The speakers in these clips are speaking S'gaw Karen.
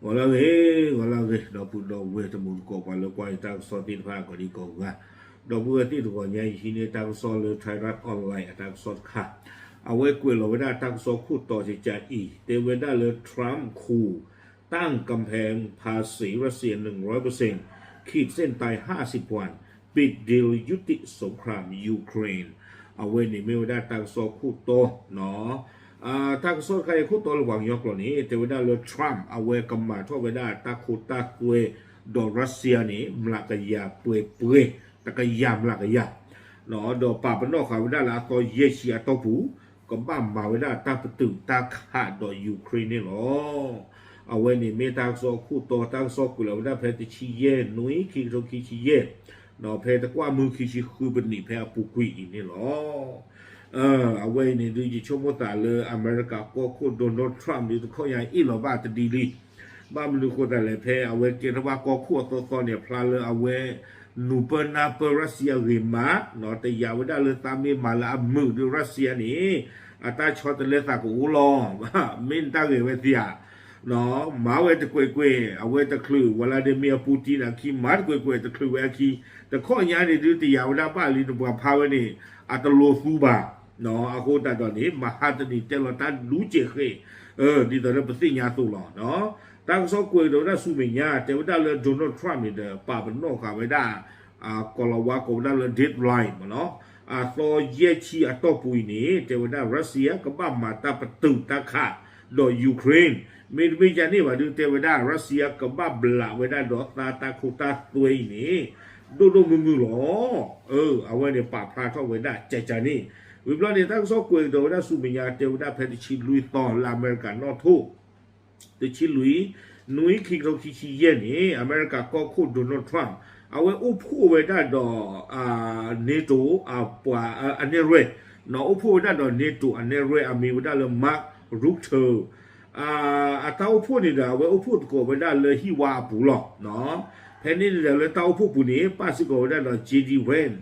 ဂီၤလၢအဂ့ၤ, ဂီၤလၢအဂ့ၤ, ဒီပုၢ်ဒီဝဲၢ်တံၤသကိး ပှၤလၢကွၢ်ယတၢ်ကစီၣ်သ့ၣ်တဖၣ် ကိးဒံကိးဂၤ, ဒီပုၢ်ဝဲၢ်သ့ၣ်တဂီၤညါအံၤ ဟံးန့ၢ်တၢ်ကစီၣ်လၢ Thairath Online အတၢ်ကစီၣ်တခါ, အဝဲကွဲးလီၤဝဲဒၣ်တၢ်ကစီၣ်ခိၣ်တီတကးအံၤ တဲဝဲဒၣ်လၢ Trump ခူၣ် ตั้งกำแพงภาษีรัสเซีย หนึ่งร้อยเปอร์เซ็นต์ ขีดเส้นตายห้าสิบวัน ปิดดีลยุติสงครามยูเครน အဝဲန့ၣ်မ့ၢ်ဝဲဒၣ်တၢ်ကစီၣ်ခိၣ်တီ တၢ်ကစီၣ်တခါအံၤခိၣ်တီလၢပှၤကညီကျိာ်န့ၣ် တဲဝဲဒၣ်လၢ Trump အဝဲကမၤထီၣ်ဝဲဒၣ်တၢ်ခိတၢ်သွဲ ဒီး Russia န့ၣ် မျးကယၤပှဲၤပှဲၤ, တကယၤမျးကယၤ, ဒီးပာ်ပနီၣ်ဃာ်ဝဲဒၣ်လၢအသီယဲၢ်ဆံအတီၢ်ပူၤ ကဘၣ်မၤဝဲဒၣ်တၢ်ပတုာ်တၢ်ခးဒီး Ukraine န့ၣ်လီၤ. အဝဲန့ၣ်မ့ၢ်တၢ်ကစီၣ်အခိၣ်တီ, တၢ်ကစီၣ်ကွဲးလီၤဝဲဒၣ်ဖဲတဆံယဲၢ် နွံ ခံကထိခံဆံယဲၢ်, ဒီးဖဲတကွၢ်မုၢ်ခံဆံဃုပနံးဖဲအပူၤကွံာ်အံၤန့ၣ်လီၤ. အဝဲအံၤန့ၣ်ဒုး ယဆိကမိၣ်သးလၢအမဲရကၤကီၢ်ခိၣ် Donald Trump ဒုးတခီညါအ့ၣ်လီၤဘၣ်တဒ်လံ. ဘၣ်မနုၤဃိသတးလဲၣ်, ဖဲအဝဲကဲထီၣ်ဘၣ်ကီၢ်ခိၣ်အသီသီန့ၣ် ဖျါလၢအဝဲ နူၤပၢနၢ်ပၢ Russia ဂ့ၤမး, တယာ်ဝဲဒၣ်လၢသးမ့ၢ်မၤလၢအမုာ်ဒုး Russia န့ၣ် အတၢ်ဆီတလဲသးကအိၣ်လီၤ. မ့ၢ်နတၢ်ဂဲၤဝဲသ့ဧါ. မၤဝဲတကွဲးကွဲး အဝဲတချုး Vladimir Putin အခံ မၤတကွဲးကွဲးတချုးဝဲအခံ, တခီညါန့ၣ်ဒုး တယာ်ဝဲဒၣ်ဘၣ်လံ နပှၤဖးဝဲန့ၣ် အတလိၤသူဘၣ်. အဃိသတးဒီးန့ၣ် မဟါတနံၤတဲလီၤတၢ်ဒူကဲးဃဲး, ဒ်သိးဒီးပသ့ၣ်ညါအသိးလီၤ. တၢ်ကစီၣ်ကွဲးကဒီးဝဲဒၣ်ဆူမဲာ်ညါ တဲဝဲဒၣ်လၢ Donald Trump န့ၣ်ဒီး ပာ်ပနီၣ်ဃာ်ဝဲဒၣ် ကိၤလၤဝါကိးဝဲဒၣ်လၢ deadline မ့ၢ်နီၤ, အသီယဲၢ်ဆံအတီၢ်ပူၤအံၤန့ၣ် တဲဝဲဒၣ် Russia ကဘၣ်မၤတၢ်ပတုာ်တၢ်ခးဒီး Ukraine, မ့တမ့ၢ်ဒ်န့ၣ်ဘၣ်ဒုး တဲဝဲဒၣ် Russia ကဘၣ်ဘျးဝဲဒၣ်ဒီးသးတၢ်ခိတၢ်သွဲအံၤန့ၣ် ဒိၣ်ဒိၣ်မုၢ်မုၢ်လီၤ. အဝဲန့ၣ်ပာ်ဖျါထီၣ်ဝဲဒၣ်ကကန့ၣ်, ဝံၤဘျီန့ၣ် တၢ်ကစီၣ်ကွဲးကဒီးဝဲဒၣ်ဆူမဲာ်ညါ တဲဝဲဒၣ်ဖဲတဆံလွံၢ်သီလၢအမဲရကၤနီၣ်ထိၣ် တဆံလွံၢ် နွံ ခံကထိခံဆံယဲၢ်န့ၣ် အမဲရကၤကီၢ်ခိၣ် Donald Trump အဝဲအိၣ်ဖှိၣ်ဝဲဒၣ်ဒီး NATO အပှၤအနဲၣ်ရွဲၣ်, အိၣ်ဖှိၣ်ဝဲဒၣ်ဒီး NATO အနဲၣ်ရွဲၣ် အမံၤဝဲဒၣ်လၢ Mark Rutte အတၢ်အိၣ်ဖှိၣ်န့ၣ်ဒီး အဝဲအိၣ်ဖှိၣ်သကိးဝဲဒၣ်လၢဟံၣ်ဝါအပူၤလီၤ. ဖဲန့ၣ်န့ၣ်ဒီးလၢတၢ်အိၣ်ဖှိၣ်ပူၤန့ၣ် ပၣ်စ့ၢ်ကီးဝဲဒၣ်ဒီး JD Vance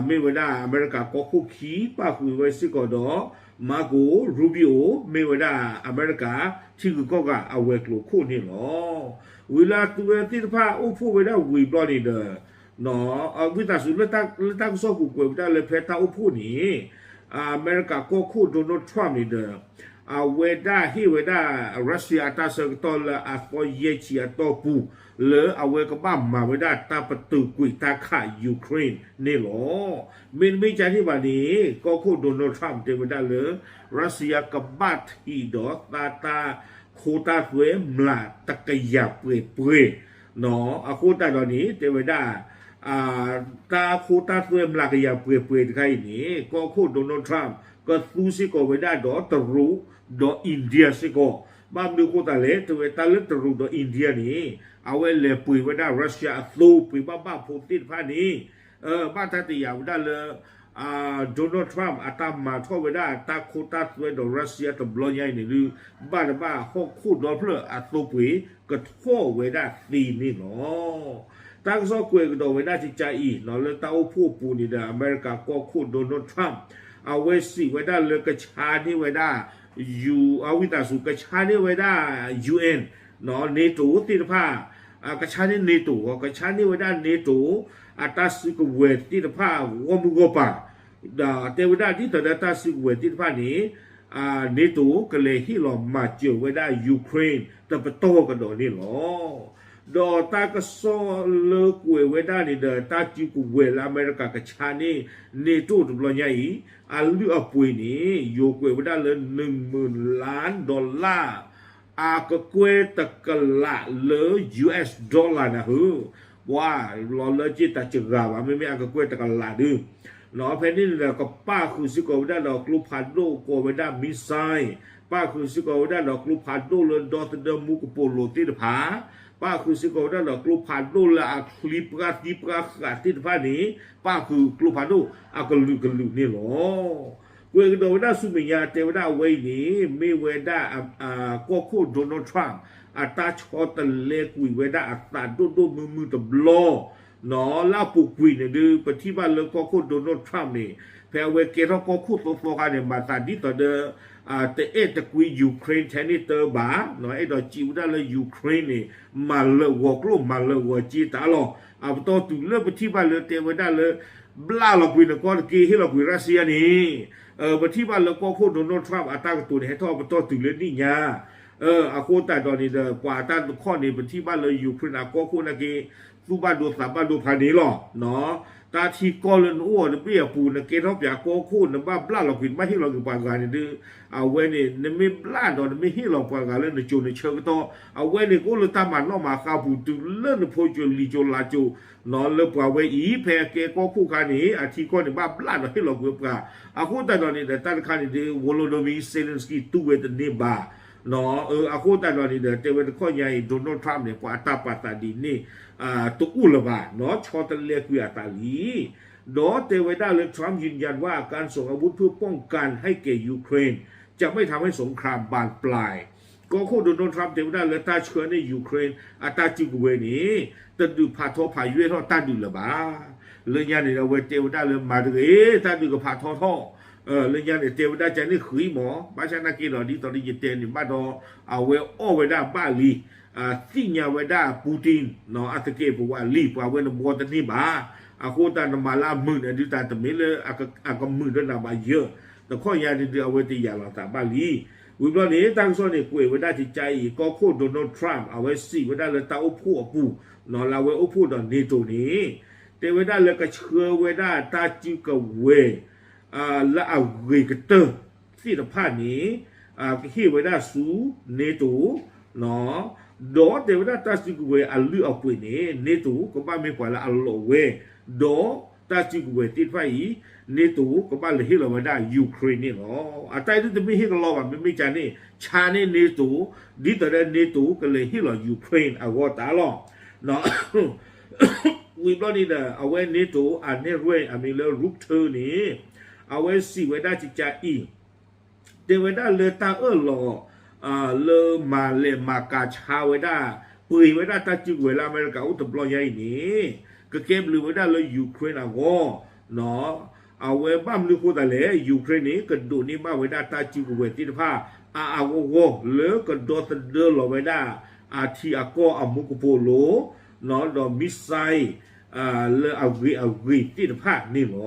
မ့ၢ်ဝဲဒၣ်အမဲရကၤကီၢ်ခိၣ်ခံ, ပၣ်ဃုာ်ဝဲစ့ၢ်ကီးဒီး Marco Rubio မ့ၢ်ဝဲဒၣ်အမဲရကၤ ထံဂုၤကီၢ်ဂၤအဝဲၤကျိၤခိၣ်န့ၣ်လီၤ. ဝံၤလၢအသုဝဲသ့ၣ်တဖၣ်အိၣ်ဖှိၣ်ဝဲဒၣ်ဝံၤဘျီန့ၣ်ဒီး ဝံသးစူၤလၢတၢ်ကစီၣ်ပူၤကွဲးဝဲဒၣ်လၢဖဲတၢ်အိၣ်ဖှိၣ်န့ၣ် အမဲရကၤကီၢ်ခိၣ် Donald Trump န့ၣ်ဒီး အဝဲဒၣ်ဟ့ၣ်ဝဲဒၣ် Russia အတၢ်ဆၢကတီၢ်လၢအသီယဲၢ်ဆံအတီၢ်ပူၤ လၢအဝဲကဘၣ်မၤဝဲဒၣ်တၢ်ပတုာ်ကွံာ်တၢ်ခး Ukraine န့ၣ်လီၤ. မ့တမ့ၢ်ဒ်န့ၣ်ဘၣ်န့ၣ် ကီၢ်ခိၣ် Donald Trump တဲဝဲဒၣ်လၢ Russia ကဘၣ်ထံးဒီးသးတၢ်ခိတၢ်သွဲမျးတကယၤပှဲၤပှဲၤ အဃိသတးဒီးန့ၣ် တဲဝဲဒၣ် တၢ်ခိတၢ်သွဲမျးကယၤပှဲၤပှဲၤတခါအံၤန့ၣ် ကီၢ်ခိၣ် Donald Trump ကသူစ့ၢ်ကီးဝဲဒၣ်ဒီးတရူးဒီး India စ့ၢ်ကီး, ဘၣ်မနုၤအဃိသတးလဲၣ် တဲဝဲတၢ်လၢတရူးဒီး India န့ၣ် အဝဲလဲၤပှ့ၤဝဲဒၣ် Russia အသိ ပှ့ၤဘၣ်ဘၣ်ဖိသ့ၣ်တဖၣ်န့ၣ် ဘၣ်တၢ်တယာ်ဝဲဒၣ်လၢ Donald Trump အတၢ်မၤထီၣ်ဝဲဒၣ်တၢ်ခိတၢ်သွဲဒီး Russia တဘျီညါအံၤန့ၣ်ဒုး ဘၣ်တဘၣ်ဟီၣ်ခိၣ်ဒီဖျၢၣ်အသိပှ့ၤကထီၣ်ဝဲဒၣ်သ့န့ၣ်လီၤ. တၢ်ကစီၣ်ကွဲးကဒီးဝဲဒၣ်ကကအံၤ လၢတၢ်အိၣ်ဖှိၣ်အပူၤန့ၣ်ဒီး အမဲရကၤကီၢ်ခိၣ် Donald Trump အဝဲစံးဝဲဒၣ်လၢကဆါန့ၢ်ဝဲဒၣ် အဝံသးစူၤ ကဆါန့ၢ်ဝဲဒၣ် UN NATO သ့ၣ်တဖၣ် ကဆါန့ၢ် NATO ကဆါန့ၢ်ဝဲဒၣ် NATO အတၢ်စုကဝဲၤသ့ၣ်တဖၣ်ဂီၢ်မုၢ်ဂီၢ်ပၤ, ဒီးတဲဝဲဒၣ်ဒ်သိးဒီးတၢ်စုကဝဲၤသ့ၣ်တဖၣ်န့ၣ် NATO ကလဲၤဟ့ၣ်လီၤမၤစၢၤဝဲဒၣ် Ukraine တပတီၢ်ကဒီးန့ၣ်လီၤ. ဒီးတၢ်ကစီၣ်လၢကွဲးဝဲဒၣ်န့ၣ်ဒီး တၢ်စုကဝဲၤလၢအမဲရကၤကဆါန့ၢ် NATO တဘျီညါအံၤ အလုၢ်အပှ့ၤန့ၣ် ယိၤကွဲးဝဲဒၣ်လၢ နွံမုၢ်လါ dollar အကကွဲၢ်တကလးလၢ US dollar နၢ်ဟၢ, ပှၤလီၤလၢက့ၤတၢ်စှၤဘၣ် မ့မ့ၢ်အကကွဲၢ်တကလးဒုး, ဖဲန့ၣ်န့ၣ်ဒီး ကပၣ်ဃုာ်စ့ၢ်ကီးဝဲဒၣ်ဒီးကျိဖးဒိၣ်ကိးဝဲဒၣ် missile, ပၣ်ဃုာ်စ့ၢ်ကီးဝဲဒၣ်ဒီးကျိဖးဒိၣ်လၢဒီသဒၢမူကပိာ်လိၤသ့ၣ်တဖၣ်, ပၣ်ဃုာ်စ့ၢ်ကီးဝဲဒၣ်ဒီးကျိဖးဒိၣ်လၢအချံပှၢ်သံပှၢ်ဃာ်သ့ၣ်တဖၣ်န့ၣ် ပၣ်ဃုာ်ကျိဖးဒိၣ်အကလုာ်ကလုာ်န့ၣ်လီၤ. ကွဲးကဒီးဝဲဒၣ်ဆူမဲာ်ညါ တဲဝဲဒၣ်အဝဲအံၤန့ၣ် မ့ၢ်ဝဲဒၣ် ကီၢ်ခိၣ် Donald Trump အတၢ်ဆီတလဲကွံာ်ဝဲဒၣ်အသးဒိၣ်ဒိၣ်မုၢ်မုၢ်တဘျီ, လၢအပူၤကွံာ်န့ၣ်ဒုး ပထံၣ်ဘၣ်လၢကီၢ်ခိၣ် Donald Trump န့ၣ် ဖဲအဝဲကဲထီၣ်ကီၢ်ခိၣ်သီသီခါန့ၣ် မၤသးဒ်သိးဒီး တအဲၣ်တကွံ Ukraine ထဲန့ၣ်တၢ်ဘၣ်, အဲၣ်ဒိးစံးဝဲဒၣ်လၢ Ukraine န့ၣ် မၤလၢာ်ဂီၤကျိၣ်မၤလၢာ်ဂီၤစ့တၢ်လီၤ. အပတီၢ်တုၤလၢပထံၣ်ဘၣ်လၢတဲဝဲဒၣ်လၢ ဘျၣ်လီၤကွံာ်နကီၢ်တက့ၢ် ဟ့ၣ်လီၤကွံာ် Russia န့ၣ် ပထံၣ်ဘၣ်လၢကီၢ်ခိၣ် Donald Trump အတၢ်ကတိၤန့ၣ် ဟဲထီၣ်ပတီၢ်တုၤလၢနံၣ်ညါ အဃိသတးဒီးန့ၣ်ဒီး ပှၤအတၢ်တခီန့ၣ် ပထံၣ်ဘၣ်လၢ Ukraine အကီၢ်ခိၣ်နာ်က့ သူၣ်ဘၣ်ဒိသးဘၣ်ဒိဖးန့ၣ်လီၤ. တၢ်ထံကီၢ်လၢနအိၣ်အီၤတဘ့ၣ်အပူၤ နကဲထီၣ်ပှၤကီၢ်ခိၣ် နဘၣ်ဘျၣ်လီၤကွံာ် နဘၣ်ဟ့ၣ်လီၤကွံာ်ပှၤဂၤန့ၣ်ဒီး အဝဲန့ၣ် နမ့ၢ်ဘျၣ်ဒီးနမ့ၢ်ဟ့ၣ်လီၤပှၤဂၤလၢနစိၤနဆၢကတီၢ် အဝဲန့ၣ်ကအိၣ်လၢတၢ်မၤနီၣ်မၤဃါပူၤ တုၤလၢနဖိစိၤလံၤစိၤလးစိၤ လၢပှၤဝဲအံၤ ဖဲအကဲကီၢ်ခိၣ်ခါန့ၣ် အထံကီၢ်န့ၣ် ဘၣ်ဘျၣ်ဒီးဟ့ၣ်လီၤကွံာ်ပှၤ အဃိသတးဒီးန့ၣ်ဒီး တၢ်တခါန့ၣ်ဒီး Volodymyr Zelensky တူၢ်ဝဲတန့ၢ်ဘၣ် အဃိသတးဒီးန့ၣ်ဒီး တဲဝဲတခီညါအံၤ Donald Trump န့ၣ် ပှၤအတၢ်ပာ်သးဒ်န့ၣ် တအိၣ်လၢၤဘၣ် ဆီတလဲကွံာ်အသးလံ ဒီးတဲဝဲဒၣ်လၢ Trump ยืนยันว่าการส่งอาวุธเพื่อป้องกันให้แก่ยูเครนจะไม่ทำให้สงครามบานปลาย ကီၢ်ခိၣ် Donald Trump တဲဝဲဒၣ်လၢတၢ်ဆှၢန့ၢ် Ukraine အတၢ်စုကဝဲၤန့ၣ် တဒုးဖးထီဖးယွဲၢ်ထီၣ်တၢ်ဒုးလၢၤဘၣ်. လၢညါန့ၣ်ဒီး အဝဲတဲဝဲဒၣ်လၢမၤတဂ့ၤ တၢ်ဒုးကဖးထီထီၣ် လၢညါန့ၣ် တဲဝဲဒၣ်ကန့ၣ်ဃံမး ဘၣ်ဆၣ်နာ်က့ဒီး ဒ်သိးဒီးယတဲန့ၣ်ဘၣ်ဒီး အဝဲအီၣ်ဝဲဒၣ်ဘၣ်လံ သ့ၣ်ညါဝဲဒၣ် Putin အသကဲးပဝးလံ ပှၤဝဲနဘှီတန့ၢ်ဘၣ်. အဃိသတးနမၤလၢအမုာ်န့ၣ် ဒုးတၢ်တမ့ၢ်လၢအကမုာ်ဒီးနၤဘၣ်ယၢၢ် တခီညါန့ၣ်ဒီး အဝဲတယာ်လီၤသးဘၣ်လံ. ဝံၤဘျီန့ၣ် တၢ်ကစီၣ်န့ၣ် ကွဲးဝဲဒၣ်ကကါအံၤ ကီၢ်ခိၣ် Donald Trump အဝဲစံးဝဲဒၣ်လၢတၢ်အိၣ်ဖှိၣ်အပူၤ လၢအဝဲအိၣ်ဖှိၣ်ဒီး NATO န့ၣ် တဲဝဲဒၣ်လၢကဆှၢဝဲဒၣ်တၢ်စုကဝဲၤ လၢအဂ့ၤကတၢၢ်သ့ၣ်တဖၣ်န့ၣ် ကဟ့ၣ်ဝဲဒၣ်ဆူ NATO ဒီးတဲဝဲဒၣ်တၢ်စုကဝဲၤအလုၢ်အပှ့ၤန့ၣ် NATO ကဘၣ်မ့ၢ်ပှၤလၢအလီၤဝဲ ဒီးတၢ်စုကဝဲၤသ့ၣ်တဖၣ်အံၤ NATO ကဘၣ်လဲၤဟ့ၣ်လီၤဝဲဒၣ် Ukraine န့ၣ်လီၤ. အတၢ်အံၤဒုးတမ့ၢ်ဟ့ၣ်ကလီဘၣ် မ့မ့ၢ်ကန့ၣ် ဆါန့ၢ် NATO ဒ်သိးဒီး NATO ကလဲၤဟ့ၣ်လီၤ Ukraine အဂီၢ်တၢ်လီၤ. ဝံၤဘျီန့ၣ်ဒီး အဝဲ NATO အနဲၣ်ရွဲၣ်အမံၤလၢ Rutte န့ၣ် အဝဲစံးဝဲဒၣ်ကကါအံၤ တဲဝဲဒၣ်လၢတၢ်အၢၣ်လီၤ လၢမၤလဲၤမၤကၤဆါဝဲဒၣ် ပှ့ၤဝဲဒၣ်တၢ်စုကဝဲၤလၢအမဲရကၤအိၣ်တဘျီညါအံၤန့ၣ် ကကဲဘျုးဝဲဒၣ်လၢ Ukraine အဂီၢ် အဝဲဘၣ်မနုၤဃိသတးလဲၣ် Ukraine န့ၣ် ကဒိးန့ၢ်ဘၣ်ဝဲဒၣ်တၢ်စုကဝဲၤသ့ၣ်တဖၣ် အါအါဂီၢ်ဂီၢ် လၢကဒီသဒၢလီၤဝဲဒၣ် အထံအကီၢ်အမူကပိာ်လိၤ ဒီး missile လၢအဂ့ၤအဂ့ၤသ့ၣ်တဖၣ်န့ၣ်လီၤ.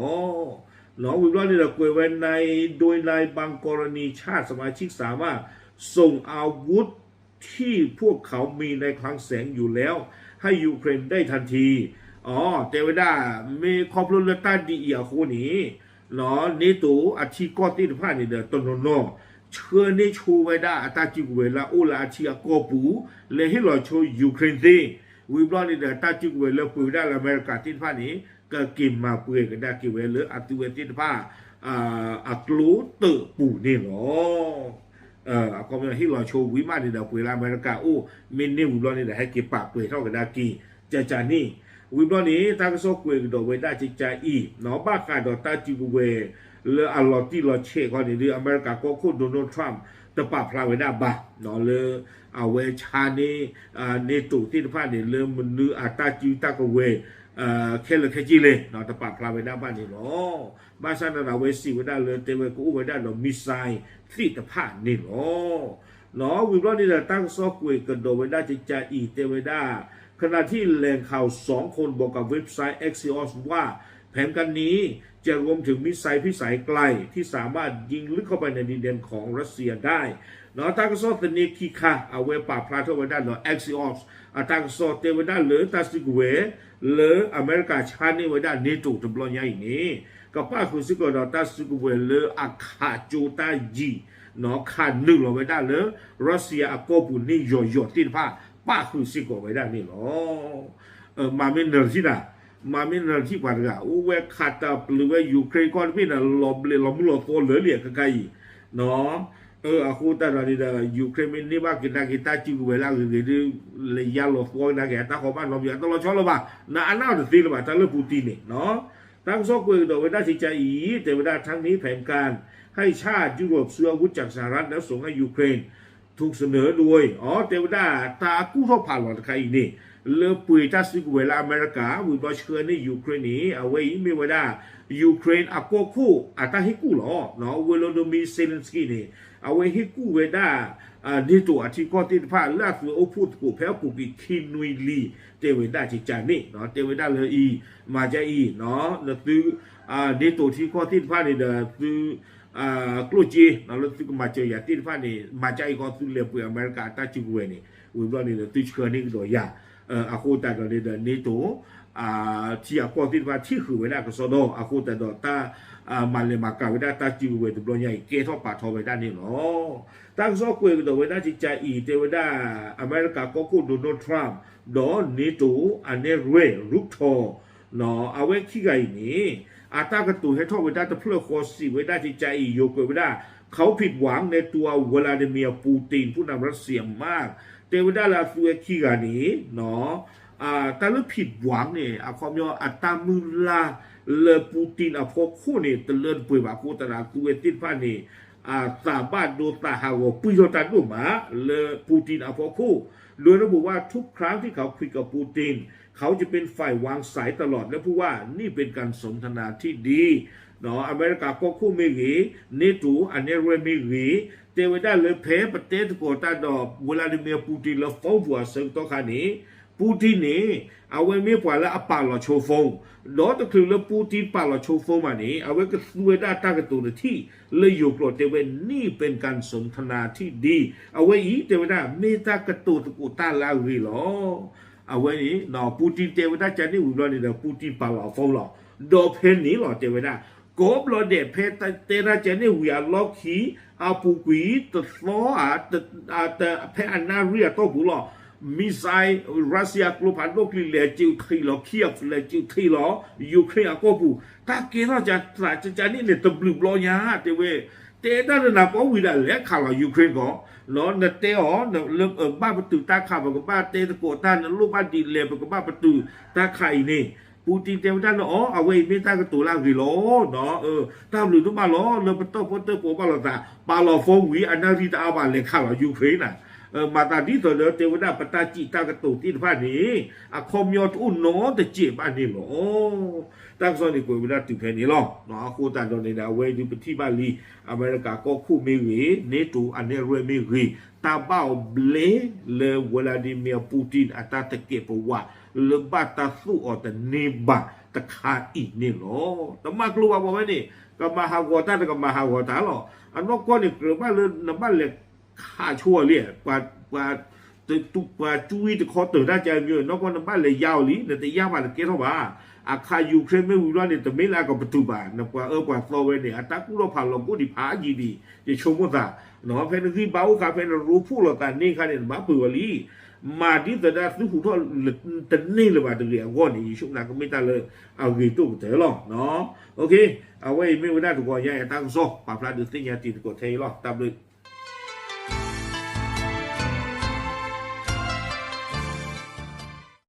ဝံၤဘျီန့ၣ်ဒီးကွဲးဝဲ นาย โดยนาย บางกรณี ชาติสมาชิกสามารถส่งอาวุธ ที่พวกเขามีในคลังแสงอยู่แล้ว ให้ยูเครนได้ทันที တဲဝဲဒၣ် မ့ၢ်ခီဖျိလၢတၢ်ဒ်အံၤအဃိန့ၣ် NATO အထံကီၢ်သ့ၣ်တဖၣ်န့ၣ်ဒီး တနီၤနီၤ ဆှၢန့ၢ်ဆိဝဲဒၣ်အတၢ်စုကဝဲၤလၢအအိၣ်လၢအထံအကီၢ်ပူၤ လဲၤဟ့ၣ်လီၤဆိ Ukraine သ့ၣ် ဝံၤဘျီန့ၣ်ဒီး တၢ်စုကဝဲၤလၢပှ့ၤဝဲဒၣ်လၢအမဲရကၤသ့ၣ်တဖၣ်န့ၣ် ကက့ၤမၤပှဲၤကဒါက့ၤဝဲလၢအသုဝဲသ့ၣ်တဖၣ် အကျိတၢၣ်ပူၤန့ၣ်လီၤ. အခီပညီဟ့ၣ်လီၤဆိဝံၤမးန့ၣ်ဒီး ပှ့ၤလၢအမဲရကၤအိၣ် မ့ၢ်န့ၢ်ဝံၤဘျီန့ၣ်ဒီး ဟဲက့ၤပာ်ပှဲၤထီၣ်ကဒါက့ၤ ကကါန့ၣ် ဝံၤဘျီန့ၣ် တၢ်ကစီၣ်ကွဲးကဒီးဝဲဒၣ်ကကါအံၤ ဘၣ်ဃးဒီးတၢ်စုကဝဲၤ လၢအလီၤတံၢ်လီၤဆဲးခီန့ၣ်ဒီး အမဲရကၤကီၢ်ခိၣ် Donald Trump တပာ်ဖျါဝဲဒၣ်ဘၣ် လၢအဝဲဆါန့ၢ် NATO သ့ၣ်တဖၣ်န့ၣ် လၢမနုၤအတၢ်စုတၢ်ကဝဲၤ ခဲလၢာ်ခဲဆ့လဲၣ် တပာ်ဖျါဝဲဒၣ်ဘၣ်န့ၣ်လီၤ. ဘၣ်ဆၣ်သနာ်ဒီး အဝဲစံးဝဲဒၣ်လၢတဲဝဲကအိၣ်ဝဲဒၣ်ဒီး missile သ့ၣ်တဖၣ်န့ၣ်လီၤ. ဝံၤဘျီန့ၣ်ဒီး တၢ်ကစီၣ်ကွဲးကဒီးဝဲဒၣ်ကကါအံၤ တဲဝဲဒၣ် ขณะที่แหล่งข่าวสองคนบอกกับเว็บไซต์ Axios ว่าแผนการนี้จะรวมถึง missile พิสัยไกลที่สามารถยิงลึกเข้าไปในดินแดนของรัสเซียได้ တၢ်ကစီၣ်သန့ခံခါ အဝဲပာ်ဖျါထီၣ်ဝဲဒၣ်ဒီး Axios အတၢ်ကစီၣ်တဲဝဲဒၣ်လၢတၢ်စုကဝဲၤ လၢအမဲရကၤဆါန့ၢ်ဝဲဒၣ် NATO တဘျီညါအံၤန့ၣ် ကပၣ်ဃုာ်စ့ၢ်ကီးဒီးတၢ်စုကဝဲၤလၢအခးကၠိတၢ်ယံာ် ခးနုာ်လီၤဝဲဒၣ်လၢ Russia အကီၢ်ပူၤန့ၣ်ယီၤယီၤသ့ၣ်တဖၣ် ပၣ်ဃုာ်စ့ၢ်ကီးဝဲဒၣ်န့ၣ်လီၤ. မၤမ့ၢ်နၢၤထံၣ်နၤ, မၤမ့ၢ်နၢၤထံၣ်ပှၤတဂၤ အိၣ်ဝဲခးတၢ်ပျုၤဝဲ Ukraine ကီၢ်တဘ့ၣ်န့ၣ် လီၤဘျဲးလီၤမုၢ်လီၤသီလၢာ်လံအကကါအံၤ အဃိသတးဒီးန့ၣ်ဒီး Ukraine မ့ၢ်န့ၢ်ဘၣ်က့ၤနာ်က့ၤတၢ်စုကဝဲၤလၢအဂ့ၤဂ့ၤဒီး လဲၤယါလီၤသီကဒါက့ၤ အတၢ်ဃီဘၣ်နီတမံၤ အတလီၤဆီလၢၤဘၣ် နအါနၢ်အီၤတသ့လၢၤဘၣ် တၢ်လၢ Putin န့ၣ် တၢ်ကစီၣ်ကွဲးကဒီးဝဲဒၣ်ကကါအံၤ တဲဝဲဒၣ် ทั้งนี้แผนการให้ชาติยุโรปซื้ออาวุธจากสหรัฐแล้วส่งให้ยูเครน ถูกเสนอโดย တဲဝဲဒၣ် တၢ်ကူၣ်ထီၣ်ဖးလီၤတခါအံၤန့ၣ် လၢပှ့ၤတၢ်စုကဝဲၤလၢအမဲရကၤ ဝံၤဘျီဆှၢန့ၢ် Ukraine န့ၣ် အဝဲအံၤမ့ၢ်ဝဲဒၣ် Ukraine အကီၢ်ခိၣ်အတၢ်ဟ့ၣ်ကူၣ်လီၤ. Volodymyr Zelensky န့ၣ် အဝဲဟ့ၣ်ကူၣ်ဝဲဒၣ် NATO အထံကီၢ်သ့ၣ်တဖၣ် လၢအသုးအိၣ်ဖှိၣ်သကိးဖဲအပူၤကွံာ်ခံနွံလံ တဲဝဲဒၣ်ကကန့ၣ် တဲဝဲဒၣ်လၢအံၤ မၤကါအံၤ နသု NATO ထံကီၢ်သ့ၣ်တဖၣ်န့ၣ်ဒီးသု ကျိၣ်စ့ လၢသုကမၤစၢၤယၤသ့ၣ်တဖၣ်န့ၣ် မၤကါအံၤဃီ သုလဲၤပှ့ၤအမဲရကၤအတၢ်စုကဝဲၤန့ၣ် ဝံၤဘျီန့ၣ်ဒီးသုဆှၢန့ၢ်ကဒီးယၤ အဃိသတးဒီးန့ၣ်ဒီး NATO ထံအကီၢ်သ့ၣ်တဖၣ်ထံၣ်ဃုာ်ဝဲဒၣ်ကစီဒီ အဃိသတးဒီးတၢ် မၤလဲၤမၤကၤဝဲဒၣ်တၢ်စုကဝဲၤတဘျီညါအံၤ ကဲထီၣ်ပာ်ထီၣ်ဝဲဒၣ်န့ၣ်လီၤ. တၢ်ကစီၣ်ကွဲးကဒီးဝဲဒၣ်ကကအံၤ တဲဝဲဒၣ် အမဲရကၤကီၢ်ခိၣ် Donald Trump ဒီး NATO အနဲၣ်ရွဲၣ် Rutte အဝဲခံဂၤအံၤန့ၣ် အတၢ်ကတိၤဟဲထီၣ်ဝဲဒၣ်တဖျၢၣ်ဃီ စံးဝဲဒၣ်ကကအံၤ ယိၤကွဲးဝဲဒၣ် เขาผิดหวังในตัววลาดิเมียร์ปูติน ผู้นำรัสเซียมาก တဲဝဲဒၣ်လၢအသုဝဲခံဂၤန့ၣ် တၢ်လၢ ผิดหวัง န့ၣ် အခီပညီအတၢ်မုၢ်လၢ်လၢ Putin အဖီခိၣ်န့ၣ် တလၢတပှဲၤဘၣ်အဃိသတးဒီး အသုဝဲသ့ၣ်တဖၣ်န့ၣ် သးဘၣ်ဒိသးဟးဂီၤပှံၢ်ထီၣ်တၢ်ဒိၣ်မးလၢ Putin အဖီခိၣ် โดยระบุว่าทุกครั้งที่เขาคุยกับปูติน เขาจะเป็นฝ่ายวางสายตลอด และพูดว่านี่เป็นการสนทนาที่ดี အမဲရကၤကီၢ်ခိၣ်မ့ၢ်ဂ့ၤ NATO အနဲၣ်ရွဲၣ်မ့ၢ်ဂ့ၤ တဲဝဲဒၣ်လၢဖဲပတဲသကိးတၢ်ဒီး Vladimir Putin လၢ phone ပူၤအဆၢကတီၢ်ခါန့ၣ် Putin န့ၣ် အဝဲမ့ၢ်ပှၤလၢအပာ်လီၤဆိ phone ဒီးတချုးလၢ Putin ပာ်လီၤဆိ phone ဘၣ်န့ၣ် အဝဲကသူဝဲဒၣ်တၢ်ကတိၤတထံၣ်လၢယိၤကျိာ်တဲဝဲ นี่เป็นการสนทนาที่ดี အဝဲအံၤတဲဝဲဒၣ် မ့ၢ်တၢ်ကတိၤသကိးတၢ်လၢအဂ့ၤလီၤ. အဝဲန့ၣ် Putin တဲဝဲဒၣ်ကန့ၣ်ဝံၤဘျီန့ၣ်ဒီး Putin ပာ်လီၤအ phone လီၤ. ဒီးဖဲန့ၣ်လီၤတဲဝဲဒၣ် ကိးဘျီဒဲးဖဲတဲဒၣ်ကန့ၣ်ဝံၤအလီၢ်ခံ အပူၤကွံာ်တသီဧါ ဖဲအနၣ်ရံၣ်အတီၢ်ပူၤလီၤ missile Russia ကျိဖးဒိၣ်ကျံၤလဲၤစုးထံးလီၤ Kyiv လဲၤစုးထံးလီၤ Ukraine အကီၢ်ပူၤ တၢ်ကဲထီၣ်ကသးကကန့ၣ်န့ၣ် တဘျုးဘျီညါ တဲဝဲ တဲတၢ်လၢနၤကိးဝံၤဒၣ်လဲၤခးလီၤ Ukraine ကီး နတဲအီၤ လၢဘၣ်ပတုာ်တၢ်ခး ပကဘၣ်တဲသကိးတၢ် နလိၣ်ဘၣ်ဒ်လဲၣ် ပကဘၣ်ပတုာ်တၢ်ခးအံၤန့ၣ် Putin တဲဝဲဒၣ်လၢအီၤ အဝဲအံၤမ့ၢ်တၢ်ကတိၤလၢအဂ့ၤလီၤ. တၢ်ဘျုးဒိၣ်မးလီၤ လၢပတီၢ်ဖိတၢၣ်ပီၤဘၣ်လိာ်သး ပာ်လီၤ phone ဝံၤ အနၣ်ရံၣ်တအါဘၣ်လဲၤခးလီၤ Ukraine နၤ မၤသးဒ်သိးဒီးတဲဝဲဒၣ် ပတၢ်စံးတၢ်ကတိၤသ့ၣ်တဖၣ်န့ၣ် အခီပညီတအိၣ်နီတစဲးဘၣ်န့ၣ်လီၤ. တၢ်ကစီၣ်န့ၣ်ကွဲးဝဲဒၣ်တုၤဖဲန့ၣ်လီၤ. အဃိသတးဒီးန့ၣ်ဒီး အဝဲဒုးပထံၣ်ဘၣ်လံ အမဲရကၤကီၢ်ခိၣ်မ့ၢ်ဂ့ၤ NATO အနဲၣ်ရွဲၣ်မ့ၢ်ဂ့ၤ တၢ်ဘၣ်အီၤဘျဲလၢ Vladimir Putin အတၢ်တကဲးပဝး လၢဘၣ်တၢ်သူၣ်အီၤတန့ၢ်ဘၣ်တခါအံၤန့ၣ်လီၤ. တမၤကျိၤဘၣ်ပှၤဝဲန့ၣ် ကမၤဟးဂီၤတၢ်တကမၤဟးဂီၤတၢ်လီၤ. အနီၢ်ကီၢ်န့ၣ် ကြၢးဘၣ်လၢနဘၣ်လဲၤခးဆိအီၤလံ ပှၤ ပှၤ ပှၤကၠူဝံတခီတၢၤတၢ်ကဲမ့ၢ် နီၢ်ကီၢ်နဘၣ်လဲၤယါအီၤလံ နတယါဘၣ်တကဲထီၣ်ဘၣ်. အခး Ukraine မ့ၢ်ဝံၤဘျီန့ၣ် တမ့ၢ်လၢအကပတုာ်ဘၣ် နပှၤအၢပှၤသီဝဲန့ၣ် အတၢ်ကူၣ်ထီၣ်ဖးလီၤကိၣ်ဒံးဖးယံာ်ဒံး ယဆိကမိၣ်သး ဖဲနဂံၢ်ဘါအိၣ်ခါ ဖဲနရိဖှိၣ်လိာ်သးန့ၢ်ခါန့ၣ် နဘၣ်ပှ့ၤဝဲလံ မၤဒ်သိးဒၣ်သုဟူးထီၣ်တန့ၢ်လၢၤဘၣ်တဂ့ၤအဂီၢ်န့ၣ် ယဆိကမိၣ်ကမ့ၢ်တၢ်လၢအဂ့ၤဒိၣ်ကတၢၢ်လီၤ. အဝဲအံၤမ့ၢ်ဝဲဒၣ်တဂီၤညါအံၤအတၢ်ကစီၣ် ပာ်ဖျါဒုးသ့ၣ်ညါတံၤသကိးထဲအံၤလီၤ. တၢ်ဘျုး